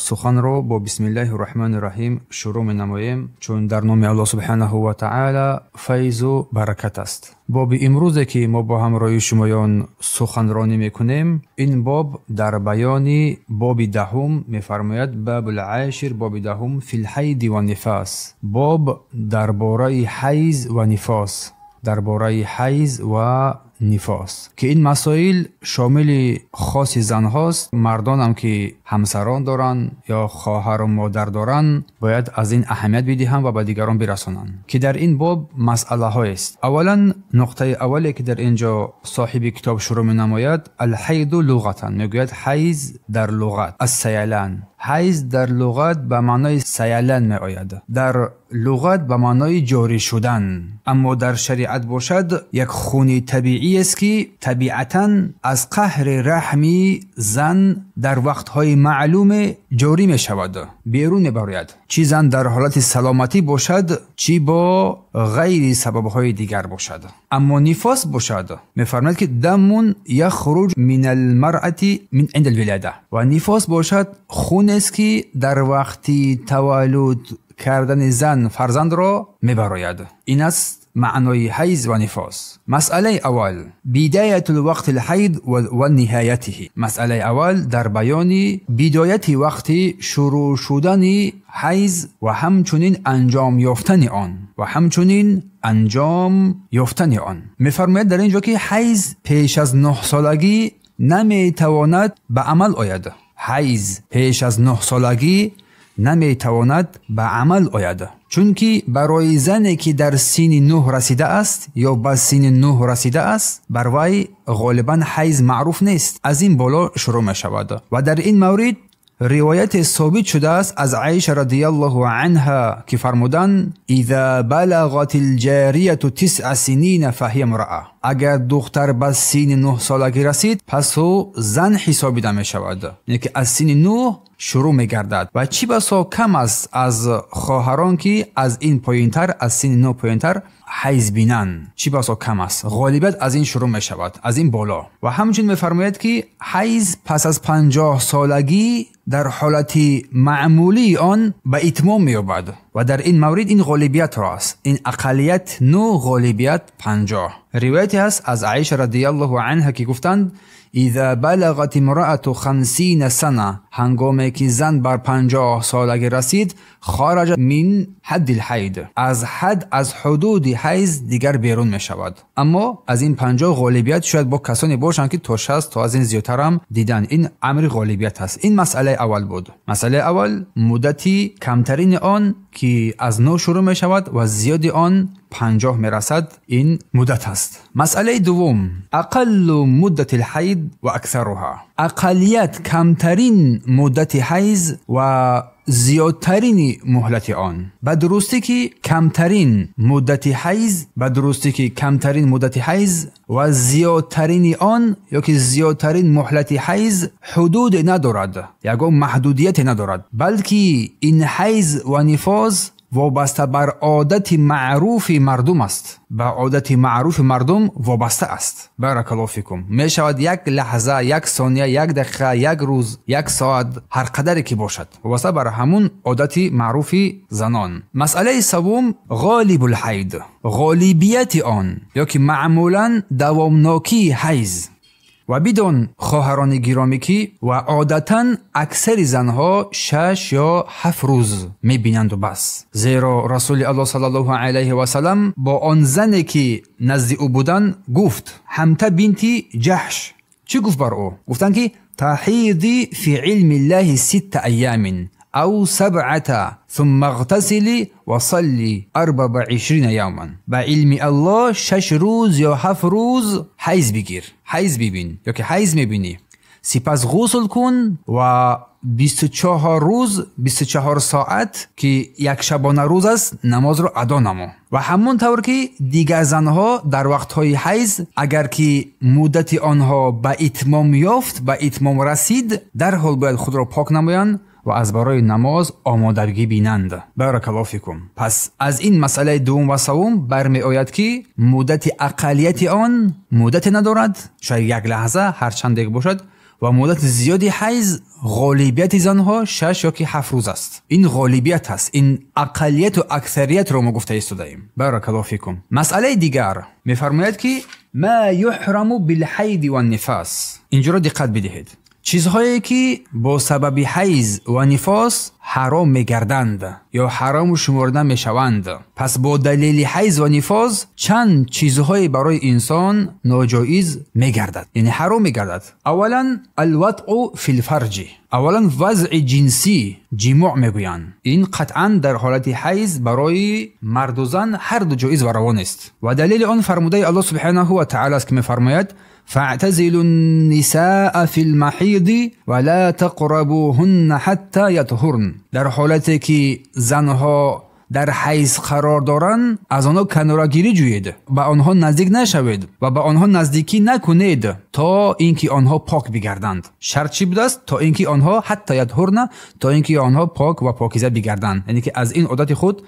Суханро бо бисмиллаҳи раҳмони раҳим шурӯъ менамоем, чун дар номи Аллоҳ субҳанаҳу ва таъала файзу баракат аст. Боби имрӯзе ки мо бо ҳамроҳии шумоён суханронӣ мекунем, ин боб дар баёни боби даҳум мефармояд: бабул ашир, боби даҳум, фил ҳайди ва нифос. Боб дар бораи ҳайз ва нифос, дар бораи ҳайз ва нифос, ки ин масоил шомили хоси занҳост. Мардонам ки ҳамсарон доранд ё хоҳару модар доранд, бояд аз ин аҳамият бидиҳанд ва ба дигарон бирасонанд, ки дар ин боб масъалаҳоест. Аввалан, нуқтаи аввале ки дар ин ҷо соҳиби китоб шурӯъ менамояд, алҳайду луғатан, мегӯяд ҳайз дар луғат ассаялан. Ҳайз дар луғат ба маънои саялан меояд, дар луғат ба маънои ҷорӣ шудан. Аммо дар шариат бошад, як хуни табиӣ аст ки табиатан аз қаҳри раҳми зан дар вақтҳои маълуме ҷорӣ мешавад, берун мебарояд. Чӣ зан дар ҳолати саломатӣ бошад, чӣ бо ғайри сабабҳои дигар бошад. Аммо нифос бошад, мефармояд ки дамун яхруҷ мин алмаръати мин инда алвилода. Ва нифос бошад хунест ки дар вақти таваллуд кардани зан фарзандро мебарояд. Ин аст маънои ҳайз ва нифос. Масъалаи аввал, бидаятул вақти лҳайд ва ниҳоятиҳи. Масъалаи аввал дар баёни бидояти вақти шурӯъ шудани ҳайз ва ҳамчунин анҷом ёфтани он, ва ҳамчунин анҷом ёфтани он. Мефармояд дар ин ҷо ки ҳайз пеш аз 9 солагӣ наметавонад ба амал ояд. Ҳайз пеш аз 9 солагӣ наметавонад ба амал ояд, чунки барои зане ки дар синни 9 расидааст ё ба синни 9 расидааст, бар вай ғолибан ҳайз маъруф нест. Аз ин боло шурӯъ мешавад. Ва дар ин маврид ривояте собит шудааст аз Аиша радиаллоҳу анҳа, ки фармуданд: иза балағат алҷорияту тисъа синина фаҳия мраа. Агар духтар ба синни 9 солагӣ расид, пас ӯ зан ҳисобида мешавад, яъне ки аз синни 9 шурӯъ мегардад. Ва чӣ басо кам аст аз хоҳарон ки аз ин поёнтар, аз синни 9 поёнтар ҳайз бинанд. Чӣ басо кам аст. Ғолибият аз ин шурӯъ мешавад, аз ин боло. Ва ҳамчунин мефармояд ки ҳайз пас аз 50 солагӣ дар ҳолати маъмулии он ба итмом меёбад. Ва дар ин маврид ин ғолибиятро аст, ин ақаллият 9, ғолибият 50. Ривояте ҳаст аз Аиша радиаллоҳу анҳа ки гуфтанд: иза балағат имраату хамсина сана, ҳангоме ки зан бар 50 солагӣ расид, хараҷа мин ҳадди лҳайд, аз ҳад, аз ҳудуди ҳайз дигар берун мешавад. Аммо аз ин 50 ғолибият шояд бо касоне бошанд ки то 60, то аз ин зиёдтарам дидан. Ин амри ғолибият аст. Ин масъалаи аввал буд. Масъалаи аввал муддати камтарини он ки аз 9 шурӯъ мешавад ва зиёди он 50 мерасад, ин муддат аст. Масъалаи дуввум, ақаллу муддати лҳайд ва аксаруҳа. Ақаллият, камтарин муддати ҳайз ва зиёдтарини муҳлати он. Ба дурустӣ ки камтарин муддати ҳайз, ба дурустӣ ки камтарин муддати ҳайз ва зиёдтарини он ё ки зиёдтарин муҳлати ҳайз ҳудуде надорад, ягон маҳдудияте надорад, балки ин ҳайз ва нифос вобаста бар одати маъруфи мардум аст. Ба одати маъруфи мардум вобаста аст. Баракаллоҳу фикум. Мешавад як лаҳза, як сония, як дақиқа, як рӯз, як соат, ҳар қадаре ки бошад, вобаста бар ҳамун одати маъруфи занон. Масъалаи севум, ғолибул ҳайд, ғолибияти он ё ки маъмулан давомнокии ҳайз. Ва бидон хоҳарони гиромӣ ки ва одатан аксари занҳо 6 ё 7 рӯз мебинанду бас. Зеро Расули Аллоҳ саллаллоҳу алайҳи васаллам бо он зане ки назди ӯ буданд гуфт: Ҳамта бинти Ҷаҳш. Чӣ гуфт бар ӯ? Гуфтанд ки таҳиди фи илми ллаҳи ситта айёмин ав сабъата сумма иғтасили ва салли арбаа ишрина явман. Ба илми Аллоҳ 6 рӯз ё 7 рӯз ҳайз бигир, ҳайз бибин ё ки ҳайз мебинӣ, сипас ғусл кун ва 24 рӯз, 24 соат ки як шабона рӯз аст, намозро адо намо. Ва ҳамон тавр ки дигар занҳо дар вақтҳои ҳайз, агар ки муддати онҳо ба итмом ёфт, ба итмом расид, дарҳол бояд худро пок намоянд ва аз барои намоз омодагӣ бинанд. Баракаллоҳу фикум. Пас аз ин масъалаи дуввум ва севум бармеояд ки муддати ақаллияти он муддате надорад, шояд як лаҳза, ҳар чандек бошад, ва муддати зиёди ҳайз ғолибияти занҳо 6 ё ки 7 рӯз аст. Ин ғолибият аст, ин ақаллияту аксариятро мо гуфта истодаем. Баракаллоҳу фикум. Масъалаи дигар мефармояд ки ма юҳраму билҳайди ваннифас. Инҷоро диққат бидиҳед. Чизҳое ки бо сабаби ҳайз ва нифос ҳаром мегарданд ё ҳарому шуморда мешаванд. Пас бо далели ҳайз ва нифос чанд чизҳое барои инсон ноҷоиз мегардад, яъне ҳаром мегардад. Аввалан алватъу филфарҷи. Аввалан вазъи ҷинсӣ, ҷимоъ мегӯянд. Ин қатъан дар ҳолати ҳайз барои марду зан ҳар ду ҷоиз ва раво нест. Ва далели он фармудаи Аллоҳ субҳанаҳу ва таъала аст ки мефармояд: فاعتزلوا النساء في المحيض ولا تقربوهن حتى يطهرن. در حالتی که زنها در حیض قرار دارند از آنها کناره‌گیری جویید، به آنها نزدیک نشوید و به آنها نزدیکی نکنید تا اینکه آنها پاک بگردند. شرط چی بوده است؟ تا اینکه آنها حتی یطهرن، تا اینکه آنها پاک و پاکیزه بگردند، یعنی که از این عادت خود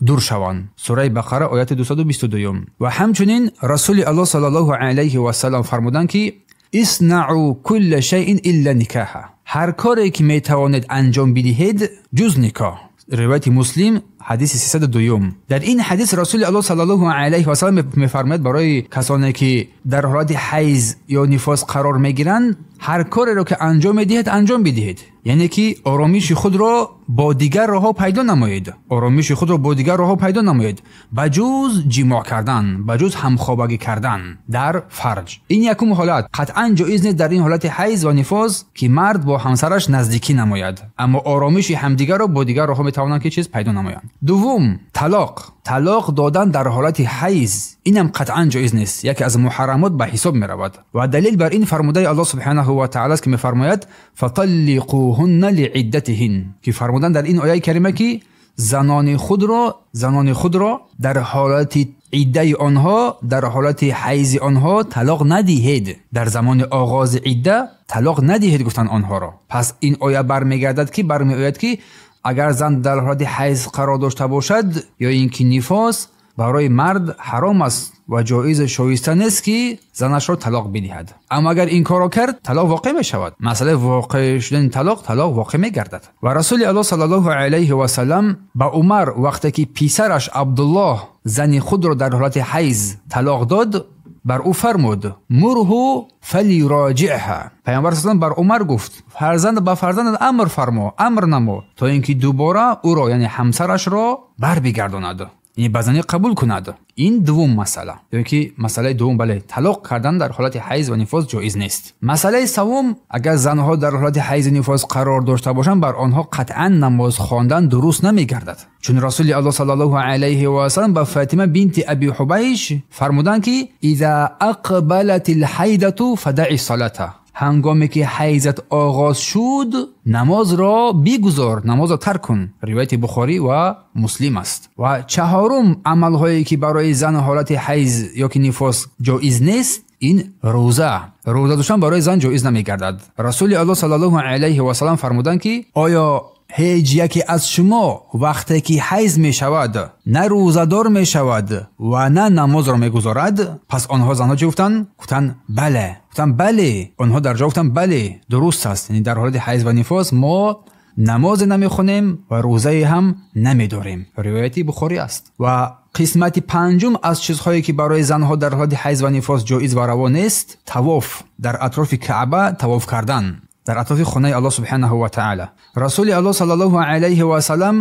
дур шаванд. Сураи Бақара ояти 222. Ва ҳамчунин Расули Аллоҳ саллаллоҳу алайҳи васаллам фармуданд ки иснаъу кулла шайъин илла никаҳа. Ҳар коре ки метавонед анҷом бидиҳед ҷуз никоҳ. Ривояти Муслим ҳадиси 302. Дар ин ҳадис Расули Аллоҳ саллаллоҳу алайҳи васаллам мефармояд барои касоне ки дар ҳолати ҳайз ё нифос қарор мегиранд, ҳар кореро ки анҷом медиҳед анҷом бидиҳед, яъне ки оромиши худро бо дигар роҳҳо пайдо намоед. Оромиши худро бо дигар роҳҳо пайдо намоед, ба ҷуз ҷимоъ кардан, ба ҷуз ҳамхобагӣ кардан дар фарҷ. Ин якум ҳолат. Қатъан ҷоиз нест дар ин ҳолати ҳайз ва нифос ки мард бо ҳамсараш наздикӣ намояд, аммо оромиши ҳамдигарро бо дигар роҳҳо метавонанд ки чиз пайдо намоянд. Дуввум, талоқ. Талоқ додан дар ҳолати ҳайз инам қатъан ҷоиз нест, яке аз муҳаррамот ба ҳисоб меравад. Ва далел бар ин фармудаи Аллоҳ субҳанаҳу ва таъала аст ки мефармояд: фаталлиқуҳунна лииддатиҳин, ки фармуданд дар ин ояи карима ки занони худро дар ҳолати иддаи онҳо, дар ҳолати ҳайзи онҳо талоқ надиҳед. Дар замони оғози идда талоқ надиҳед гуфтанд онҳоро. Пас ин оя бармегардад ки бармеояд ки агар зан дар ҳолати ҳайз қарор дошта бошад ё ин ки нифос, барои мард ҳаром аст ва ҷоиз шоиста нест ки занашро талоқ бидиҳад. Аммо агар ин корро кард, талоқ воқеъ мешавад. Масъалаи воқеъ шудани талоқ, талоқ воқеъ мегардад. Ва Расули Аллоҳ саллаллоҳу алайҳи васаллам ба Умар вақте ки писараш Абдуллоҳ зани худро дар ҳолати ҳайз талоқ дод, бар ӯ фармуд: мурҳу фалюроҷиъҳа. Паёмбар саллаллоҳу бар Умар гуфт: фарзанд ба фарзандат амр фармо, амр намо, то ин ки дубора ӯро, яъне ҳамсарашро барбигардонад, яъне ба занӣ қабул кунад. Ин дуввум масъала, ё ки масъалаи дуввум, бале, талоқ кардан дар ҳолати ҳайз ва нифос ҷоиз нест. Масъалаи севум, агар занҳо дар ҳолати ҳайз ва нифос қарор дошта бошанд, бар онҳо қатъан намоз хондан дуруст намегардад. Чун Расули Аллоҳ саллаллоҳу алайҳи васаллам ба Фотима бинти Аби Ҳубайш фармуданд ки иза ақбалат алҳайдату фадаъи салата. Ҳангоме ки ҳайзат оғоз шуд, намозро бигузор, намозро тарк кун. Ривояти Бухорӣ ва Муслим аст. Ва чаҳорум амалҳое ки барои зан ҳолати ҳайз ё ки нифос ҷоиз нест, ин рӯза. Рӯза доштан барои зан ҷоиз намегардад. Расули Аллоҳ саллаллоҳу алайҳи васаллам фармуданд ки оё ҳеҷ яке аз шумо вақте ки ҳайз мешавад на рӯзадор мешавад ва на намозро мегузорад? Пас онҳо занҳо чӣ гуфтанд? Гуфтанд бале. Гуфтанд бале. Онҳо дар ҷо гуфтанд бале, дуруст аст. Яъне дар ҳолати ҳайз ва нифос мо намозе намехонем ва рӯзае ҳам намедорем. Ривояти Бухорӣ аст. Ва қисмати панҷум аз чизҳое ки барои занҳо дар ҳолати ҳайз ва нифос ҷоиз ва раво нест, тавоф дар атрофи Каъба, тавоф кардан дар атрофи хонаи Аллоҳ субҳанаҳу ва таъала. Расули Аллоҳ саллаллоҳу алайҳи васаллам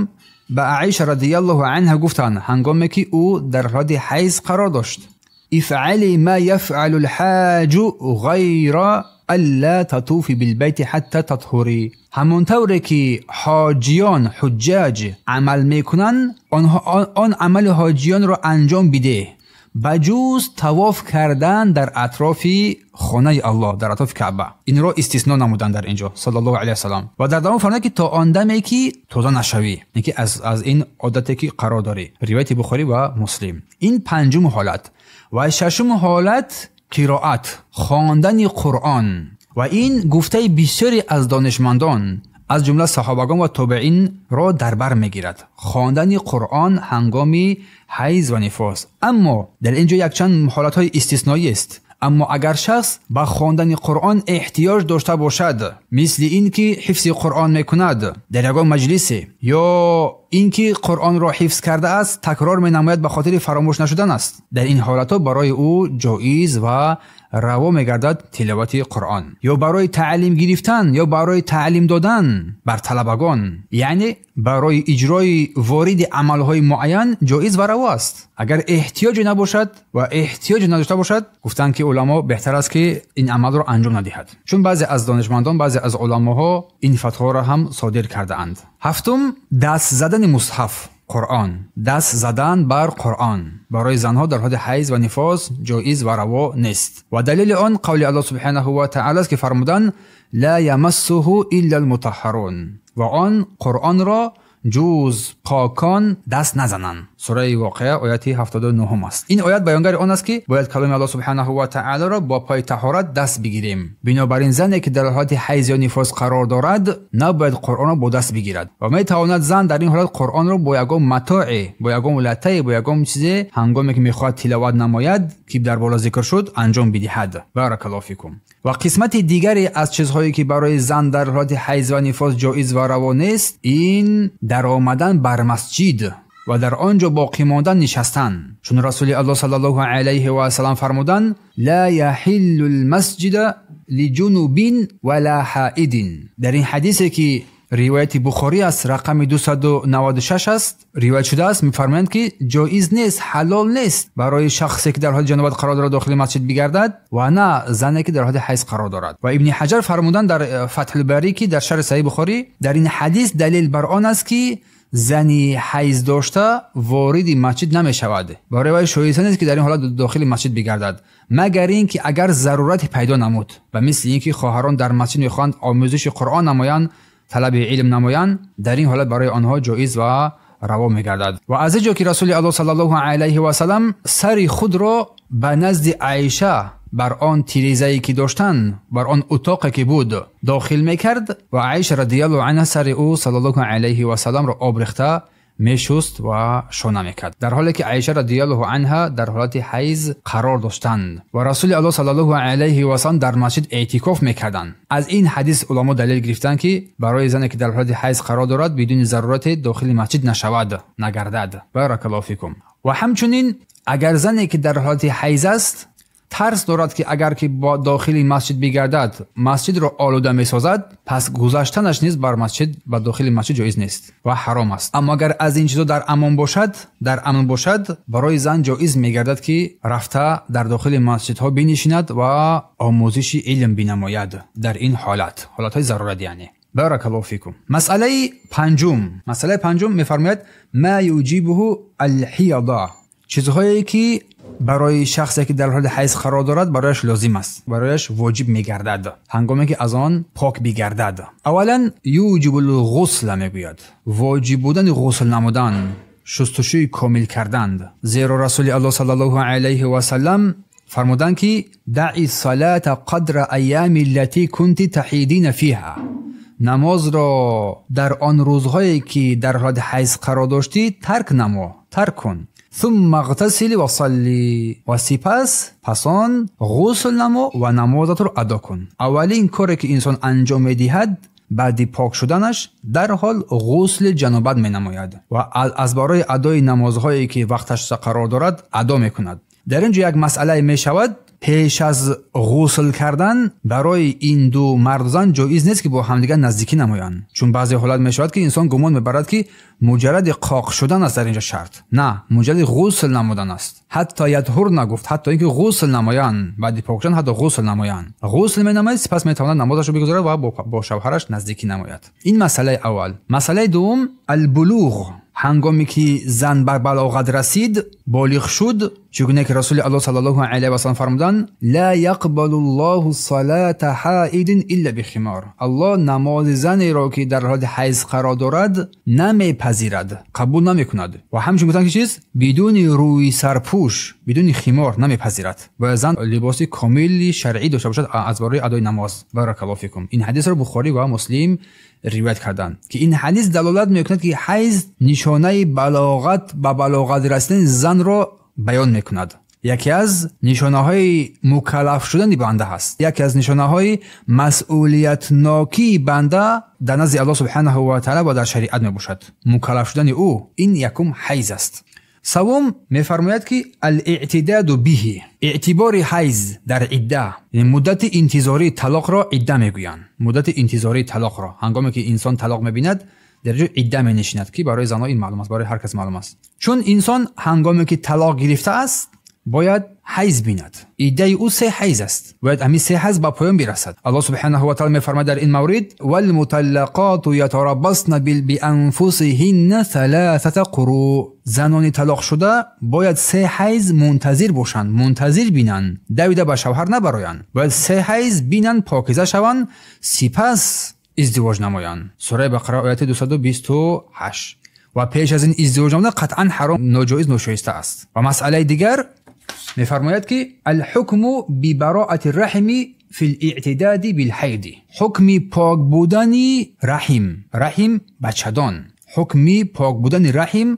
ба Аиша радияллоҳу анҳа гуфтанд ҳангоме ки ӯ дар ҳолати ҳайз қарор дошт: افعلي ما يفعل الحاج غير ألا تطوفي بالبيت حتى تطهري. ҳамон тавре ки ҳоҷиён, ҳуҷҷаҷ амал мекунанд, он амали ҳоҷиёнро анҷом бидеҳ, ба ҷуз тавоф кардан дар атрофи хонаи Аллоҳ, дар атрофи Каъба. Инро истисно намуданд дар инҷо саллаллоҳу алайҳи васаллам. Ва дар давом фармуданд ки то он даме ки тоза нашавӣ, яъне ки аз ин одате ки қарор дорӣ. Ривояти Бухорӣ ва Муслим. Ин панҷум ҳолат. Ва шашум ҳолат қироат, хондани Қуръон. Ва ин гуфтаи бисёре аз донишмандон, аз ҷумла саҳобагон ва тобеинро дар бар мегирад. Хондани Қуръон ҳангоми ҳайз ва нифос. Аммо дар ин ҷо якчанд ҳолатҳои истисноӣ аст. Аммо агар шахс ба хондани Қуръон эҳтиёҷ дошта бошад, мисли ин ки ҳифзи Қуръон мекунад дар ягон маҷлисе ё ин ки Қуръонро ҳифз кардааст, такрор менамояд ба хотири фаромӯш нашудан аст, дар ин ҳолатҳо барои ӯ ҷоиз ва раво мегардад тиловати Қуръон. Ё барои таълим гирифтан ё барои таълим додан бар талабагон, яъне барои иҷрои вориди амалҳои муайян ҷоиз ва раво аст. Агар эҳтиёҷе набошад ва эҳтиёҷе надошта бошад, гуфтанд ки уламо беҳтар аст ки ин амалро анҷом надиҳад, чун баъзе аз донишмандон, баъзе аз уламоҳо ин фатворо ҳам содир кардаанд. Ҳафтум, даст задани мусҳаф, Қуръон. Даст задан бар Қуръон барои занҳо дар ҳоли ҳайз ва нифос ҷоиз ва раво нест. Ва далели он қавли Аллоҳ субҳанаҳу ва таъоло аст ки фармуданд: ла ямассуҳу илла алмутаҳҳарун, ва он Қуръонро ҷуз покон даст назананд. Сураи Воқеа ояти 79 аст. Ин оят баёнгари он аст ки бояд каломи Аллоҳ субҳанаҳу ва таъолоро бо пои таҳорат даст бигирем. Бинобар ин зане ки дар ҳолати ҳайз ё нифос қарор дорад, набояд Қуръонро бо даст бигирад ва метавонад зан дар ин ҳолат Қуръонро бо ягон матоъе, бо ягон латтае, бо ягон чизе ҳангоме ки мехоҳад тиловат намояд, ки дар боло зикр шуд, анҷом бидиҳад. Баракаллоҳу фикум. Ва қисмати дигаре аз чизҳое ки барои зан дар ҳолати ҳайз ва нифос ҷоиз ва раво нест, ин даромадан бар масҷид ва дар он ҷо боқӣ мондан, нишастан. Чун Расули Аллоҳ саллаллоҳу алайҳи ва саллам фармуданд: ла яҳиллу лмасҷида лиҷунубин ва ла ҳаидин. Дар ин ҳадисе ки ривояти Бухорӣ аст, рақами 296 аст, ривоят шудааст, мефармоянд ки ҷоиз нест, ҳалол нест барои шахсе ки дар ҳоли ҷанобат қарор дорад дохили масҷид бигардад ва на зане ки дар ҳоли ҳайз қарор дорад. Ва Ибни Ҳаҷар фармуданд дар Фатҳулбарӣ ки дар шарҳи Саҳиҳи Бухорӣ дар ин ҳадис далел бар он аст ки зани ҳайз дошта вориди масҷид намешавад. Барои вай шоиста нест ки дар ин ҳолат дохили масҷид бигардад, магар ин ки агар зарурате пайдо намуд, ба мисли ин ки хоҳарон дар масҷид мехоҳанд омӯзиши Қуръон намоянд, талаби илм намоянд, дар ин ҳолат барои онҳо ҷоиз ва раво мегардад. Ва аз ин ҷо ки Расули Аллоҳ саллаллоҳу алайҳи васаллам сари худро ба назди Аиша бар он тирезае ки доштанд, бар он утоқе ки буд, дохил мекард ва Аиша радиаллоҳу анҳа сари ӯ саллаллоҳу алайҳи васалламро об рехта мешуст ва шона мекард, дар ҳоле ки Аиша радиаллоҳу анҳа дар ҳолати ҳайз қарор доштанд ва Расули Аллоҳ саллаллоҳу алайҳи васаллам дар масҷид эътикоф мекарданд. Аз ин ҳадис уламо далел гирифтанд ки барои зане ки дар ҳолати ҳайз қарор дорад бидуни зарурате дохили масҷид нашавад, нагардад. Баракаллоҳу фикум. Ва ҳамчунин агар зане ки дар ҳолати ҳайз аст тарс дорад ки агар ки бо дохили масҷид бигардад, масҷидро олуда месозад, пас гузаштанаш низ бар масҷид, ба дохили масҷид ҷоиз нест ва ҳаром аст. Аммо агар аз ин чизо дар амон бошад, дар амн бошад, барои зан ҷоиз мегардад ки рафта дар дохили масҷидҳо бинишинад ва омӯзиши илм бинамояд дар ин ҳолат, ҳолатҳои зарурат яъне. Баракаллоҳу фикум. Масъалаи панҷум, масъалаи панҷум мефармояд: ма юҷибуҳу алҳияда, чизҳое ки барои шахсе ки дар ҳоли ҳайз қарор дорад барояш лозим аст, барояш воҷиб мегардад ҳангоме ки аз он пок бигардад. Аввалан юҷибу лғусла мегӯяд, воҷиб будани ғусл намудан, шустушӯи комил кардан. Зеро Расули Аллоҳ саллаллоҳу алайҳи васаллам фармуданд ки даъи салата қадра айями аллати кунти таҳидина фиҳа, намозро дар он рӯзҳое ки дар ҳолати ҳайз қарор доштӣ тарк намо, тарк кун. ثم اغتسل وصلي، ва сипас пас он ғусл намо ва намозатро адо кун. Аввалин коре ки инсон анҷом медиҳад баъди пок шуданаш дарҳол ғусли ҷанобат менамояд ва аз барои адои намозҳое ки вақташ қарор дорад адо мекунад. Дар ин ҷо як масъалае мешавад: пеш аз ғусл кардан барои ин ду марду зан ҷоиз нест ки бо ҳамдигар наздикӣ намоянд, чун баъзе ҳолат мешавад ки инсон гумон мебарад ки муҷарради қоқ шудан аст дар инҷо шарт. На, муҷарради ғусл намудан аст. Ҳатто ятҳур нагуфт, ҳатто ин ки ғусл намоянд, баъди пок шудан ҳатто ғусл намоянд. Ғусл менамояд, сипас метавонад намозашро бигузорад ва бо шавҳараш наздикӣ намояд. Ин масъалаи аввал. Масъалаи дуввум албулуғ, ҳангоме ки зан бар балоғат расид, болиғ шуд, чунки Расули Аллоҳ саллаллоҳу алайҳи васаллам фармуданд: ла яқбалу ллоҳу салата ҳаидин илла бихимор. Аллоҳ намози занеро ки дар ҳолати ҳайз қарор дорад намепазирад, қабул намекунад. Ва ҳамчунин гуфтанд ки чиз? Бидуни рӯи сарпӯш, бидуни химор намепазирад. Бояд зан либоси комили шаръӣ дошта бошад аз барои адои намоз. Баракаллоҳу фикум. Ин ҳадисро Бухорӣ ва Муслим ривоят карданд ки ин ҳадис далолат мекунад ки ҳайз нишонаи балоғат, ба балоғат расидани занро баён мекунад. яке аз нишонаҳои мукаллаф шудани банда ҳаст, яке аз нишонаҳои масъулиятнокии банда дар назди Аллоҳ субҳанаҳу ва таъала ва дар шариат мебошад. Мукаллаф шудани ӯ ин якум ҳайз аст. Севум мефармояд ки ал-иътидаду биҳи, эътибори ҳайз дар идда, яъне муддати интизории талоқро идда мегӯянд. Муддати интизории талоқро ҳангоме ки инсон талоқ мебинад дар ҷо идда менишинад, ки барои занҳо ин маълум аст, барои ҳар кас маълум аст. Чун инсон ҳангоме ки талоқ гирифтааст бояд ҳайз бинад. Иддаи ӯ се ҳайз аст, бояд ҳамин се ҳайз ба поён бирасад. Аллоҳ субҳанаҳу ва таъала мефармояд дар ин маврид: валмуталлақоту ятараббасна бианфусиҳинна саласата қуру. Занони талоқшуда бояд се ҳайз мунтазир бошанд, мунтазир бинанд, давида ба шавҳар набароянд. Бояд се ҳайз бинанд, покиза шаванд, сипас издивоҷ намоянд. Сураи Бақара ояти 228. Ва пеш аз ин издивоҷ намудан қатъан ҳаром, ноҷоиз, ношоиста аст. Ва масъалаи дигар мефармояд ки алҳукму бибароати раҳми фи лиътидади билҳайди, ҳукми пок будани раҳим, раҳим бачадон, ҳукми пок будани раҳим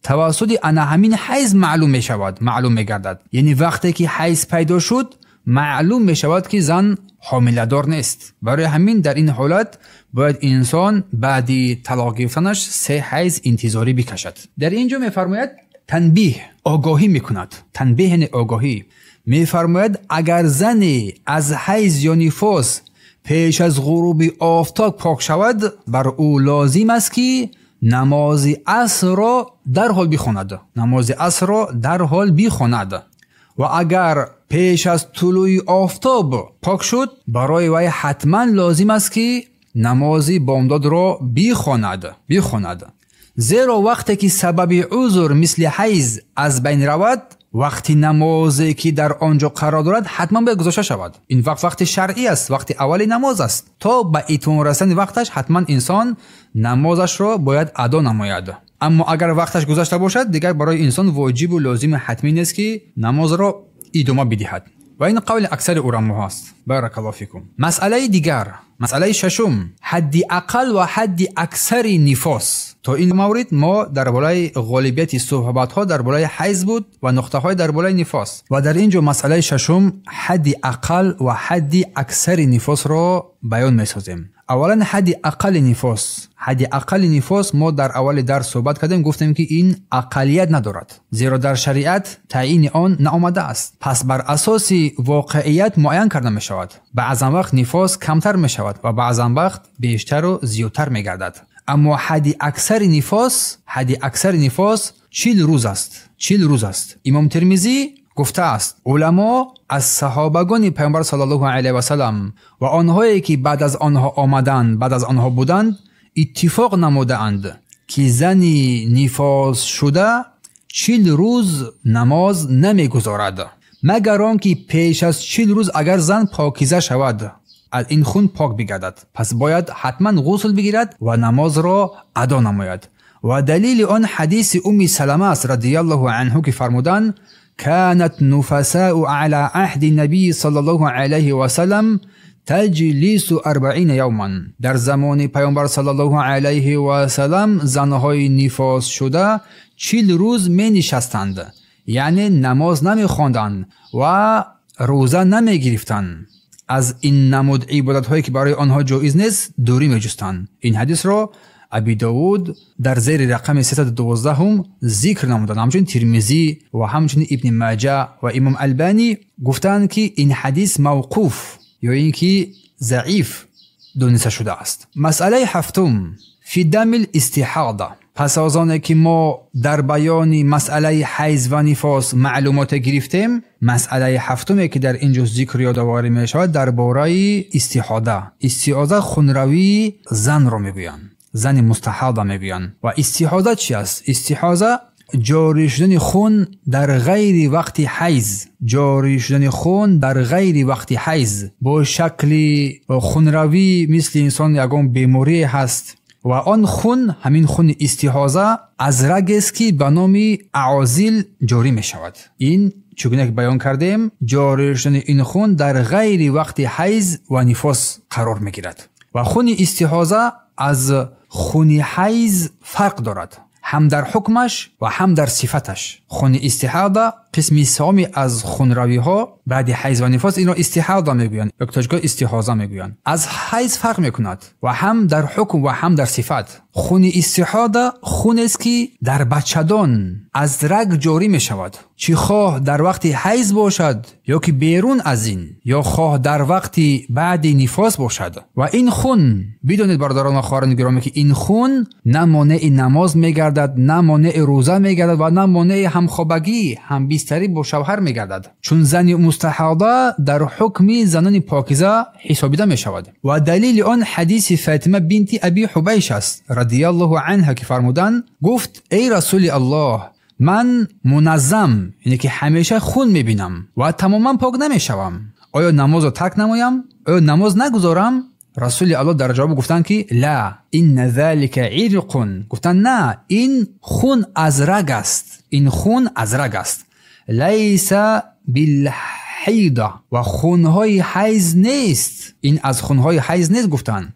тавассути ана ҳамин ҳайз маълум мешавад, маълум мегардад. Яъне вақте ки ҳайз пайдо шуд маълум мешавад ки зан ҳомиладор нест. Барои ҳамин дар ин ҳолат бояд инсон баъди талоқ гирифтанаш се ҳайз интизорӣ бикашад. Дар ин ҷо мефармояд танбиҳ, огоҳӣ мекунад. Танбиҳ яъне огоҳӣ. Мефармояд агар зане аз ҳайз ё нифос пеш аз ғуруби офтоб пок шавад, бар ӯ лозим аст ки намози асрро дарҳол бихонад. Намози асрро дарҳол бихонад. Ва агар пеш аз тулӯи офтоб пок шуд, барои вай ҳатман лозим аст ки намози бомдодро бихонад. Бихонад. Зеро вақте ки сабаби узр мисли ҳайз аз байн равад, вақти намозе ки дар он ҷо қарор дорад ҳатман бояд гузошта шавад. Ин вақт вақти шаръӣ аст, вақти аввали намоз аст. То ба итмом расидани вақташ ҳатман инсон намозашро бояд адо намояд. Аммо агар вақташ гузашта бошад, дигар барои инсон воҷибу лозими ҳатмӣ нест ки намозро идома бидиҳад. Ва ин қавли аксари уламоҳост. Баракаллоҳу фикум. Масъалаи дигар, масъалаи шашум, ҳадди ақал ва ҳадди аксари нифос. То ин маврид мо дар болои ғолибияти суҳбатҳо дар болои ҳайз буд ва нуқтаҳои дар болои нифос. Ва дар ин ҷо масъалаи шашум ҳадди ақал ва ҳадди аксари нифосро баён месозем. Аввалан ҳадди ақали нифос. Ҳадди ақали нифос мо дар аввали дарс суҳбат кардем, гуфтем ки ин ақалият надорад, зеро дар шариат таъйини он наомадааст. Пас бар асоси воқеият муайян карда мешавад. Баъзан вақт нифос камтар мешавад ва баъзан вақт бештару зиёдтар мегардад. Аммо ҳадди аксари нифос, ҳадди аксари нифос 40 рӯз аст. 40 рӯз аст. Имом Термизӣ гуфтааст уламо аз саҳобагони пайғамбар саллаллоҳу алайҳи васаллам ва онҳое ки баъд аз онҳо омаданд, баъд аз онҳо буданд, иттифоқ намудаанд ки зани нифосшуда 40 рӯз намоз намегузорад, магар он ки пеш аз 40 рӯз агар зан покиза шавад, аз ин хун пок бигардад, пас бояд ҳатман ғусл бигирад ва намозро адо намояд. Ва далили он ҳадиси Умми Салама аст радияллоҳу анҳу ки фармуданд: كانت نفساء على عهد النبي صلى الله عليه وسلم تجلس 40 يوما. در زمان پیامبر صلی الله علیه و سلم زنهای نفاس شده 40 روز می نشستند، یعنی نماز نمی خواندند و روزه نمی گرفتند. از این نمود عبادت هایی که برای آنها جایز نیست دوری می جستند. این حدیث را ابی داود در زیر رقم 312 هم ذکر نمودند. همچنین ترمذی و همچنین ابن ماجه و امام البانی گفتند که این حدیث موقوف یا اینکه ضعیف دانسته شده است. مسئله هفتم، فی دم الاستحاضه. پس از آن که ما در بیان مسئله حیض و نفاس معلومات گرفتیم، مسئله هفتمی که در اینجا ذکر یادآوری می شود درباره استحاضه. استحاضه خونروی زن را میگویند، زن مستحاضه میگویند. و استحاضه چی است؟ استحاضه جاری شدن خون در غیر وقت حیض، جاری شدن خون در غیر وقت حیض با شکل خونروی مثل انسان یگان بیماری هست و آن خون، همین خون استحاضه از رگ است که به نام اعازیل جاری می شود. این چگونه که بیان کردیم، جاری شدن این خون در غیر وقت حیض و نفاس قرار می گیرد و خون استحاضه از خون حیض فرق دارد، هم در حکمش و هم در صفتش. خون استحاضه Қисми сеюми аз хунравиҳо баъди ҳайз ва нифос инро истиҳода мегӯянд, ё тоҷикҳо истиҳоза мегӯянд. Аз ҳайз фарқ мекунад ва ҳам дар ҳукм ва ҳам дар сифат. Хуни истиҳода хунест, ки дар бачадон аз раг ҷорӣ мешавад, чӣ хоҳ дар вақти ҳайз бошад ё ки берун аз ин, ё хоҳ дар вақти баъди нифос бошад. Ва ин хун, бидонед бародарон ва хоҳарони гиромӣ, ки ин хун на монеи намоз мегардад, на монеи рӯза мегардад ва на монеи ҳамхобагӣ, ҳамбистарӣ бо шавҳар мегардад, чун зани мустаҳода дар ҳукми занони покиза ҳисобида мешавад. Ва далели он ҳадиси Фатима бинти Аби Ҳубайш аст радиаллоҳу анҳа, ки фармуданд, гуфт: эй Расули Аллоҳ, ман муназзам, яъне ки ҳамеша хун мебинам ва тамоман пок намешавам. Оё намозро тарк намоям? Оё намоз нагузорам? Расули Аллоҳ дар ҷавоб гуфтанд, ки ла инна залика ирқун. Гуфтанд: на, ин хун аз раг аст, ин хун аз раг аст. Лайса билҳайда, ва хунҳои ҳайз нест, ин аз хунҳои ҳайз нест, гуфтанд.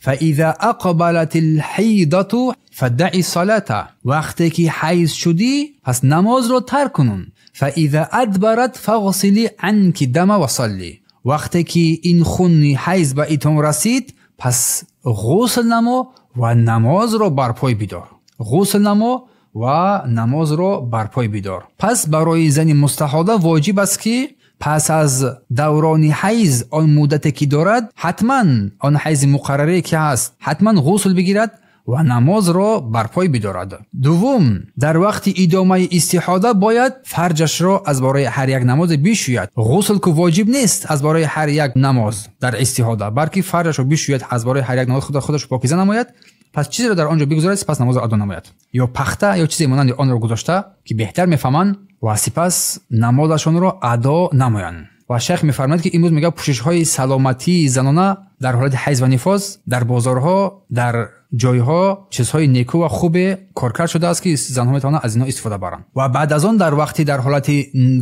فإذا أقبلت الحيضة فدعي الصلاة. وقتی که حیض شدی پس نماز رو ترک کنون. فإذا أدبرت فاغسلي عنك دم وصلي. وقتی که این خون حیض به اتمام رسید پس غسل نما و نماز رو برپای بدار. غسل نما و نماز رو برپای بدار. پس برای زن مستحاضه واجب است که پس از دوران حیض آن مدتی که دارد، حتما آن حیض مقرره که هست، حتما غسل بگیرد و نماز را برپای بدارد. دوم، در وقت ادامه استحاضه باید فرجش را از برای هر یک نماز بشوید. غسل که واجب نیست از برای هر یک نماز در استحاضه، بلکه فرجش را بشوید از برای هر یک نماز، خودش پاکیزه نماید. پس چیزی را در آنجا بگذارد، سپس نماز را ادا نماید، یا پخته یا چیزی مانند آن را گذاشته که بهتر میفهمند، و سپس نمازشان را ادا نمایند. و شیخ میفرماید که امروز میگه پوشش های سلامتی زنانه در حالت حیض و نفاس در بازارها، در جایها چیزهای نیکو و خوب کارکرد شده است که زنها میتوانند از اینها استفاده برند. و بعد از آن در وقتی در حالت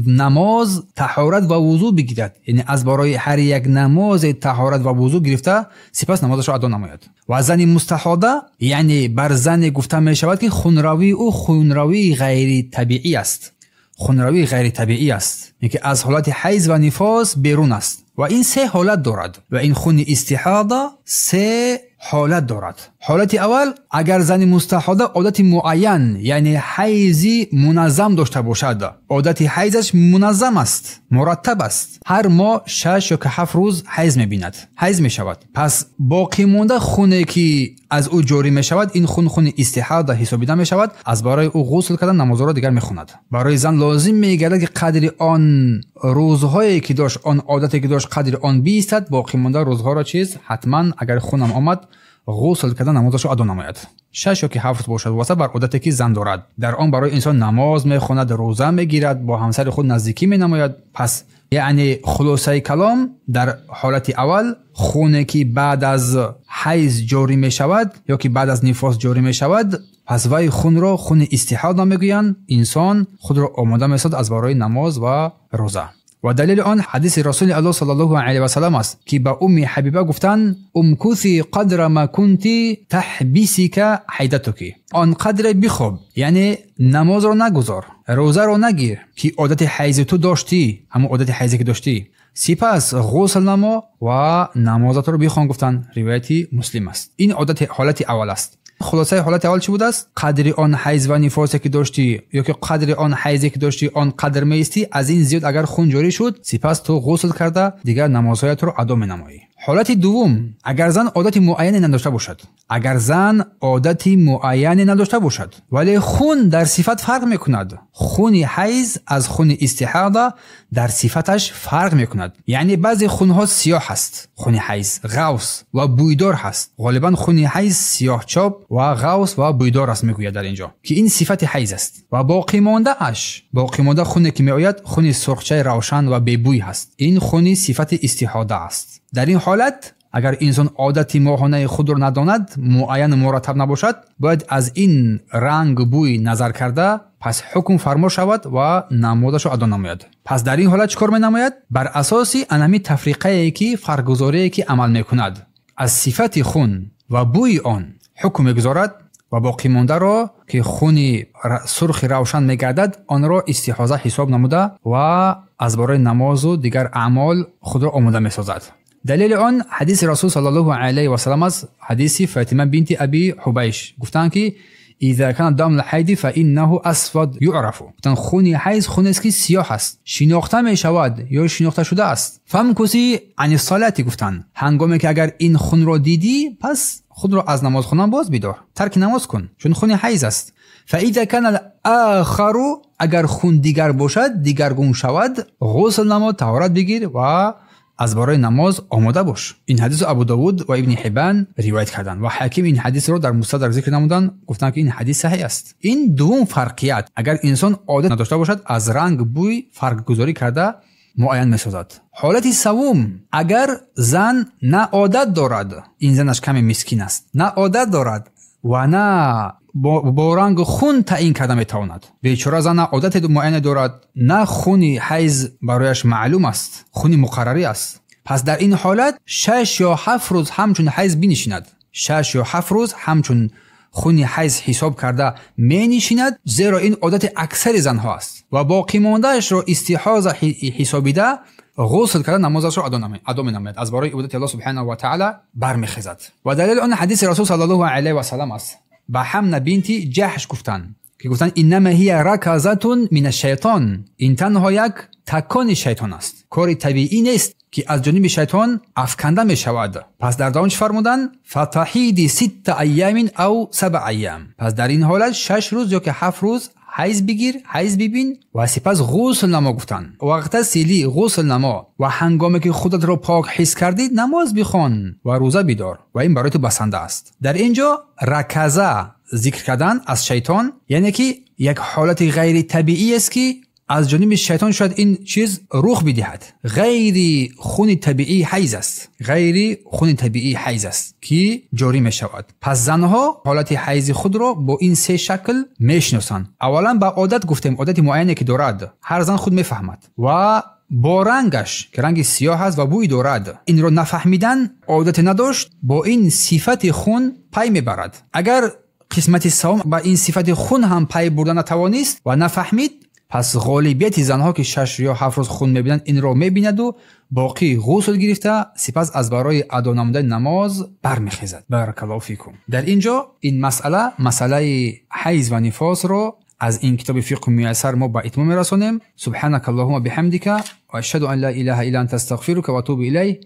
نماز طهارت و وضو بگیرد، یعنی از برای هر یک نماز طهارت و وضو گرفته سپس نمازش را ادا نماید. و زن مستحاضه، یعنی بر زن گفته می شود که خونروی او خونروی غیر طبیعی است. خونروی غیر طبیعی است، یعنی که از حالت حیض و نفاس بیرون است. و این سه حالت دارد و این خون استحاضه سه حالت دارد. حالت اول، اگر زن مستحاضه عادت معین یعنی حیضی منظم داشته باشد، عادت حیضش منظم است، مرتب است، هر ماه 6 یا 7 روز حیض میبیند، حیض میشود، پس باقی مانده خونه که از او جاری میشود این خون خون استحاضه حسابیده میشود. از برای او غسل کردن نماز را دیگر میخواند. برای زن لازم میگردد که قدر آن روزهایی که داشت، آن عادتی که داشت، قدر آن بیستد، باقی مانده روزها را چیز حتما اگر خونم آمد غسل کردن نمازش را ادا نماید. 6 یا که 7 باشد واسه بر عادتی که زن دارد. در آن برای انسان نماز میخواند، روزه میگیرد، با همسر خود نزدیکی مینماید. پس یعنی خلاصه کلام، در حالت اول خونه که بعد از حیض جاری می شود یا که بعد از نفاس جاری می شود، پس وی خون را خون استحاضه میگویند. انسان خود را آماده میسازد از برای نماز و روزه. و دلیل آن حدیث رسول الله صلی الله علیه و سلم است که به ام حبیبه گفتند: امکثی قدر ما كنت تحبسک حیدتک. آن قدر بخواب، یعنی نماز را نگذار، روزه را نگیر که عادت حیض تو داشتی، همون عادت حیضی که داشتی، سپس غسل نما و نمازت را بخوان. گفتند. روایت مسلم است. این عادت حالت اول است. خلاصه حالت اول چی بود است؟ قدر آن حیض و نفاسی که داشتی یا که قدر آن حیضی که داشتی آن قدر میستی، از این زیاد اگر خون جاری شد سپس تو غسل کرده دیگر نمازهایت رو ادا مینمایی. حالت دوم، اگر زن عادت معینی نداشته باشد، اگر زن عادت معینی نداشته باشد ولی خون در صفت فرق میکند، خون حیض از خون استحاضه در صفتش فرق میکند. یعنی بعضی خونها سیاه هست، خون حیض غوث و بویدار هست، غالبا خون حیض سیاه چاپ و غوث و بویدار است میگوید در اینجا که این صفت حیض است. و باقی مانده اش، باقی مانده خونی که میآید خون سرخچه روشن و بی‌بوی هست، این خون صفت استحاضه است. در این حالت اگر انسان عادت ماهانه خود را نداند، معین و مرتب نباشد، باید از این رنگ بوی نظر کرده پس حکم فرما شود و نمازش را ادا نماید. پس در این حالت چکار می نماید؟ بر اساس انمی تفریقه که فرقگذاری که عمل میکند، از صفت خون و بوی آن حکم میگذارد ва боқимондаро ки хуни сурхи равшан мегардад, онро истиҳоза ҳисоб намуда ва аз барои намозу дигар аъмол худро омода месозад. Далели он ҳадиси Расул саллаллоҳу алайҳи васаллам аст, ҳадиси Фатима бинти Аби Ҳубайш. Гуфтанд ки إذا كان دم الحيض فإنه أسود يعرف. گفتند хуни ҳайз хунест ки сиёҳ аст, шинохта мешавад ё шинохта шудааст. فامكثي عن الصلاة гуфтанд, ҳангоме ки агар ин хунро дидӣ, пас худро аз намоз хондан боз бидор, тарки намоз кун, чун хуни ҳайз аст. فإذا كان الآخر, агар хун дигар бошад, дигаргун шавад, ғусл намо, таҳорат бигир ва аз барои намоз омода бош. Ин ҳадисро Абу Давуд ва Ибни Ҳиббан ривоят карданд ва Ҳаким ин ҳадисро дар Мустадрак зикр намуданд, гуфтанд ки ин ҳадис саҳеҳ аст. Ин дуввум фарқият, агар инсон одат надошта бошад, аз ранг, бӯй фарқгузорӣ карда муайян месозад. Ҳолати саввум, агар зан на одат дорад, ин занаш каме мискин аст, на одат дорад ва на бо ранги хун таъин карда метавонад. Бечора зан на одате муайяне дорад, на хуни ҳайз барояш маълум аст, хуни муқаррарӣ аст. Пас дар ин ҳолат 6 ё 7 рӯз ҳамчун ҳайз бинишинад, 6 ё 7 рӯз ҳамчун хуни ҳайз ҳисоб карда менишинад, зеро ин одати аксари занҳо аст, ва боқимондаашро истиҳоза ҳисобида, ғусл карда, намозашро адо менамояд, аз барои ибодати Аллоҳ субҳанаҳу ва таъала бармехезад. Ва далели он ҳадиси Расул саллаллоҳу алайҳи васаллам аст. Ба Ҳамна бинти Ҷаҳш гуфтанд, ки гуфтанд: إنما هي ركضة من الشيطان, ин танҳо як такони шайтон аст, кори табиӣ нест, ки аз ҷониби шайтон афканда мешавад. Пас дар давом чӣ фармуданд? فتحيضي ستة أيام أو سبع أيام. Пас дар ин ҳолат 6 рӯз ё ки 7 рӯз ҳайз бигир, ҳайз бибин ва сипас ғусл намо гуфтанд. واغتسلي, ғусл намо ва ҳангоме ки худатро пок ҳис кардӣ, намоз бихон ва рӯза бидор ва ин барои ту басанда аст. Дар ин ҷо ركضة зикр кардан аз шайтон, яъне ки як ҳолати ғайритабиӣ аст, ки аз ҷониби шайтон шояд ин чиз рух бидиҳад. Ғайри хуни табиии ҳайз аст, ғайри хуни табиии ҳайз аст, ки ҷорӣ мешавад. Пас занҳо ҳолати ҳайзи худро бо ин се шакл мешиносанд. Аввалан, ба одат гуфтем, одати муайяне ки дорад, ҳар зан худ мефаҳмад, ва бо рангаш, ки ранги сиёҳ аст ва бӯй дорад. Инро нафаҳмидан, одате надошт, бо ин сифати хун пай мебарад. Агар қисмати саввум ба ин сифати хун ҳам пай бурда натавонист ва нафаҳмид, пас ғолибияти занҳо, ки 6 ё 7 рӯз хун мебинанд, инро мебинаду боқӣ ғусл гирифта, сипас аз барои адо намудани намоз бармехезад. بارك الله فيكم. Дар ин ҷо ин масъала, масъалаи ҳайз ва нифосро аз ин китоби Фиқҳу Муяссар мо ба итмом мерасонем. سبحانك اللهم بحمدك وأشهد أن لا إله إلا أنت أستغفرك وأتوب إليك.